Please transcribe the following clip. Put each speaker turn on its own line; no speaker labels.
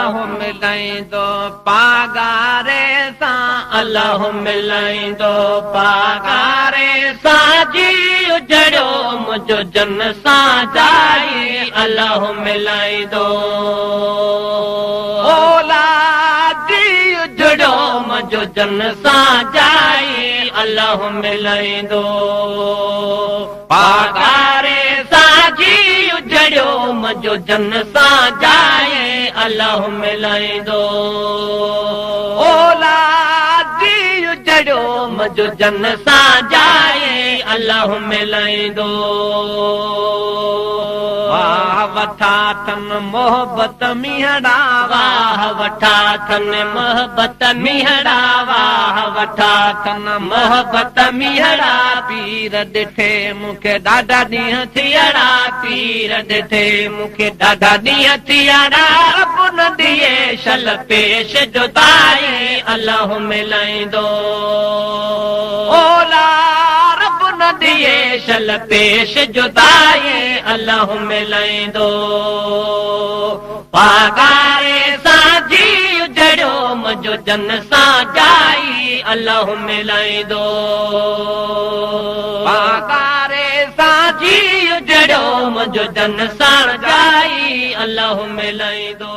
الله ملائيندو پاڳاري سان، الله ملائيندو پاڳاري سان، جيء جڙيو منهنجو جن سان جائي، الله ملائيندو. اولا جيء جڙيو منهنجو جن سان جائي، الله ملائيندو. پاڳاري سان جيء جڙيو منهنجو جن سان جائي، الله ملائيندو. اولا جيء جڙيو منهنجو جن سان جائي، الله ملائيندو. واهه وٺا ٿن محبت مينهڙا، واهه وٺا ٿن محبت مينهڙا، واهه وٺا ٿن محبت مينهڙا، پير ڏٺي مون کي ڏاڍا ڏينهن ٿيڙا، پير ڏٺي مون کي ڏاڍا ڏينهن ٿيڙا، رب نه ڏئي شل پيش جدائي، الله ملائيندو. اولا رب نه ڏئي شل پيش جدائي، الله ملائيندو. پاڳاري سان جيء جڙيو منهنجو جن سان جائي، الله ملائيندو. پاڳاري سان جيء جڙيو منهنجو جن سان جائي، الله ملائيندو.